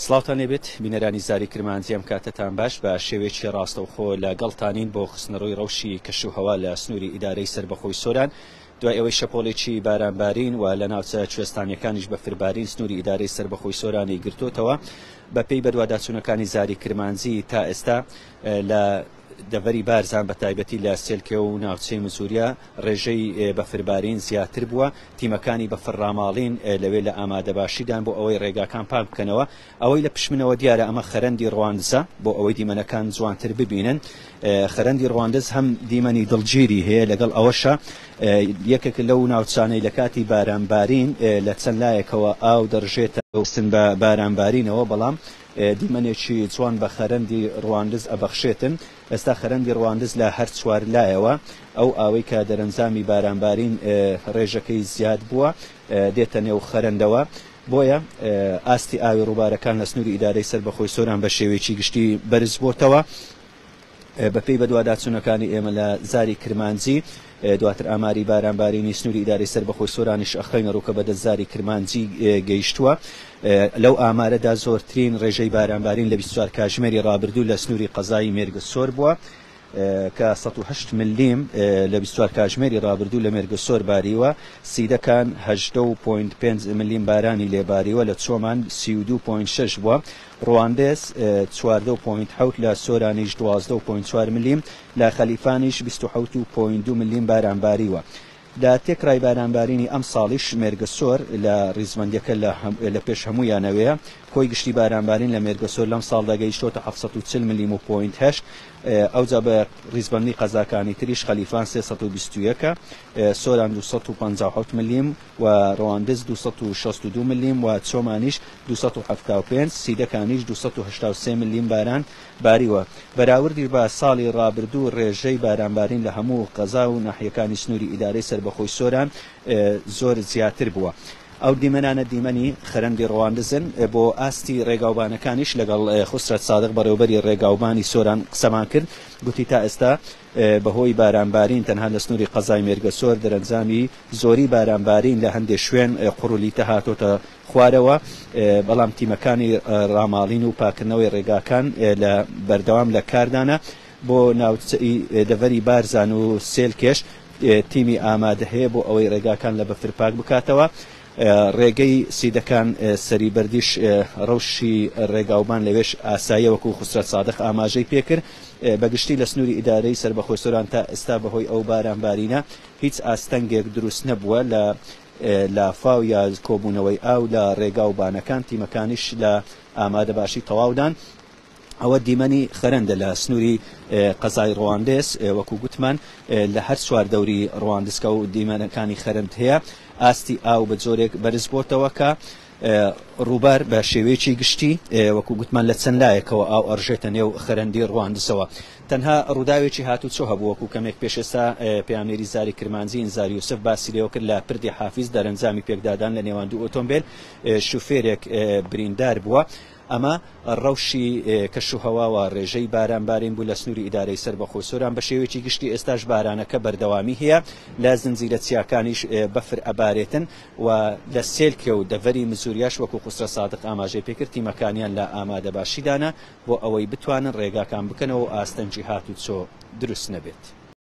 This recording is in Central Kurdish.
سڵاوتان لێبێت بینەرانی زاری کرمانجی ئەم کاتەتان باش بە شێوەیەکی ڕاستەوخۆ لە گەڵتانین بۆ خستنەڕووی ڕەوشی کەشوهەوا لە سنووری ئیدارەی سەربەخۆی سۆران دوای ئەوەی شەپۆلێکی بارانبارین و لە ناوچە کوێستانیەکانیش بەفربارین سنووری ئیدارەی سەربەخۆی سۆرانی گرتوتەوە بەپێی بەدواداچوونەکانی زاری کرمانجی تا ئێستا لە دەڤەری بارزان بە تایبەتی لە سێلکێ و ناوچەی مزوریا ڕێژەی بەفربارین زیاتر بووە، تیمەکانی بەفرڕاماڵین لەوێ لە ئامادەباشیدان بۆ ئەوەی ڕێگاکان پاک بکەنەوە، ئەوەی لە پشت منەوە دیارە ئەمە خەرەندی ڕواندزە بۆ ئەوەی دیمەنەکان جوانتر ببینن، خەرەندی ڕواندز هەم دیمەنی دڵگیری هەیە لەگەڵ ئەوەشا یەکێک لەو ناوچانەی لە کاتی بارانبارین لە چەند لایەکەوە ئاو دەڕژێتە بە بارانبارینەوە بەڵام دیمەنێکی جوان بە خەرەندی ڕواندز ئەبەخشێتن، ئێستا خەرەندی ڕواندز لە هەر چوارلایەوە ئەو ئاوەی کە دەرەنجامی بارانبارین ڕێژەکەی زیاد بووە دێتە نێو خەرەندەوە، بۆیە ئاستی ئاوی ڕووبارەکان لە سنووری ئیدارەی سەربەخۆی سۆران بە شێوەیەکی گشتی بەرزبووەتەوە. بەپێی بەدواداچوونەکانی ئێمە لە زاری کرمانجی، دواتر ئاماری بارانبارینی سنووری ئیدارەی سەربەخۆی سۆرانیش ئەخەینە ڕوو کە بەدەست زاری کرمانجی گەیشتووە. لەو ئامارەدا زۆرترین ڕێژەی بارانبارین لە 24 کاژمێری ڕابردوو لە سنووری قەزای مێرگەسۆر بووە کە 108 ملیم لە 24 کاژمێری ڕابردوو لە مێرگەسۆر باریوە، سیدەکان 18.5 ملیم بارانی لێباریوە، لە چۆمان 32.6 بووە. ڕواندز 14 و point حەوت، لە سۆرانیش 12 و point چوار ملیم، لە خەلیفانیش 27 و point دوو ملیم باران باریوە. لە تێکڕای بارانبارینی ئەمساڵیش مێرگەسۆر لە ڕیزبەندیەکە لە پێش هەموویانەوەیە. کۆی گشتی بارانبارین لە مێرگەسۆر لەمساڵدا گەیشتۆتە 740 ملیم و point هەشت. ئەوجا بە ڕیزبەندی قەزاکانی تریش خەلیفان 321 ە، سۆران 257 ملیم و ڕواندز 262 ملیم و چۆمانیش 275، سیدەکانیش 283 ملیم باران باریوە. بەراوردیش بە ساڵی ڕابردوو ڕێژەی بارانبارین لە هەموو قەزا و ناحیەکانی سنووری ئیدارەی سەربەخۆی سۆران زۆر زیاتر بووە. ئەو دیمەنانە دیمەنی خەرەندی ڕواندزن. بۆ ئاستی ڕێگاوبانەکانیش لەگەڵ خوسرەت سادق بەڕێوەبەری ڕێگاوبانی سۆران قسەمان کرد، گوتی تا ئێستا بەهۆی بارانبارین تەنها لە سنووری قەزای مێرگەسۆر دەرەنجامی زۆری بارانبارین لە هەندێ شوێن قوڕولیتە هاتۆتە خوارەوە، بەڵام تیمەکانی ڕاماڵین و پاکردنەوەی ڕێگاکان لە بەردەوام لە کاردانە. بۆ ناوچەی دەڤەری بارزان و سێلکێش تیمی ئامادە هەیە بۆ ئەوەی ڕێگاکان لە بەفر پاک بکاتەوە. ڕێگەی سیدەکان سەری بەردیش ڕەوشی ڕێگاوبان لەوێش ئاساییە وەکو خوسرەت سادق ئاماژەی پێکرد. بەگشتی لە سنووری ئیدارەی سەربەخۆی سۆران تا ئێستا بەهۆی ئەو بارانبارینە هیچ ئاستەنگێک دروست نەبووە لە لافاو یا کۆبوونەوەی ئاو لە ڕێگا و بانەکان، تیمەکانیش لە ئامادەباشی تەواودان. ئەوە دیمەنی خەرەندە لە سنووری قەزای ڕواندز، وەکو گوتمان لە هەر چوار دەوری ڕواندزکە و دیمەنەکانی خەرەند هەیە، ئاستی ئاو بە جۆرێک بەرز بۆتەوە کە ڕووبار بە شێوەیەکی گشتی وەکو گوتمان لە چەند لایەکەوە ئاو ئەڕژێتە نێو خەرەندی ڕواندزەوە. تەنها ڕووداوێکی هاتوچۆ هەبوو وەکو کەمێک پێش ئێستا پەیامنێری زاری کرمانجی ئینزار یوسف باسی لێوە کرد لە پردی حافیز دەرەنجامی پێکدادان لە نێوان دوو ئۆتۆمبێل شوفێرێک بریندار بووە. ئەمە ڕەوشی کەشوهەوا و ڕێژەی بارانبارین بوو لە سنووری ئیدارەی سەربەخۆی سۆران. بە شێوەیەکی گشتی ئێستاش بارانەکە بەردەوامی هەیە، لە زنجیرە چیاکانیش بەفر ئەبارێتن و لە سێلکێ و دەڤەری مزوریاش وەکو خوسرە سادق ئاماژەی پێکرد تیمەکانیان لە ئامادەباشیدانە بۆ ئەوەی بتوانن ڕێگاکان بکەنەوە و ئاستەنگی هاتوچۆ دروست نەبێت.